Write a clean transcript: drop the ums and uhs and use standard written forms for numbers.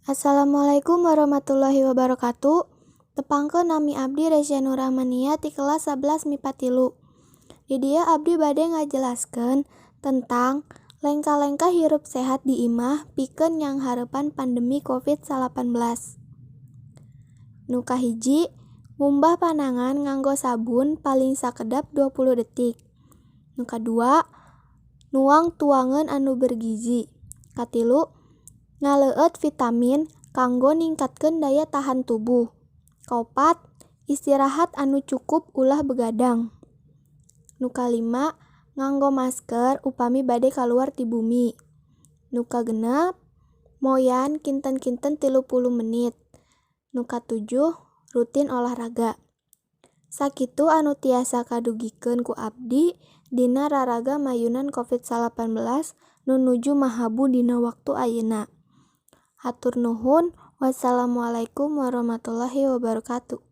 Assalamualaikum warahmatullahi wabarakatuh. Tepangkeun, nami abdi Resya Nurrahmania ti kelas 11 MIPA 3. Di dieu abdi bade ngajelaskeun tentang lengkah-lengkah hirup sehat di imah pikeun nyanghareupan pandemi Covid-19. Nu kahiji, ngumbah panangan nganggo sabun paling sakedap 20 detik. Nu kadua, nuang tuangan anu bergizi. Katilu, ngaleueut vitamin kanggo ningkatkeun daya tahan tubuh. Kaopat, istirahat anu cukup, ulah begadang. Nu kalima, nganggo masker upami bade kaluar ti bumi. Nu kagenep, moyan kinten-kinten 30 menit. Nu katujuh, rutin olahraga. Sakitu anu tiasa kadugikeun ku abdi dina raraga mayunan Covid-19 nu nuju mahabu dina waktu ayeuna. Hatur nuhun, wassalamualaikum warahmatullahi wabarakatuh.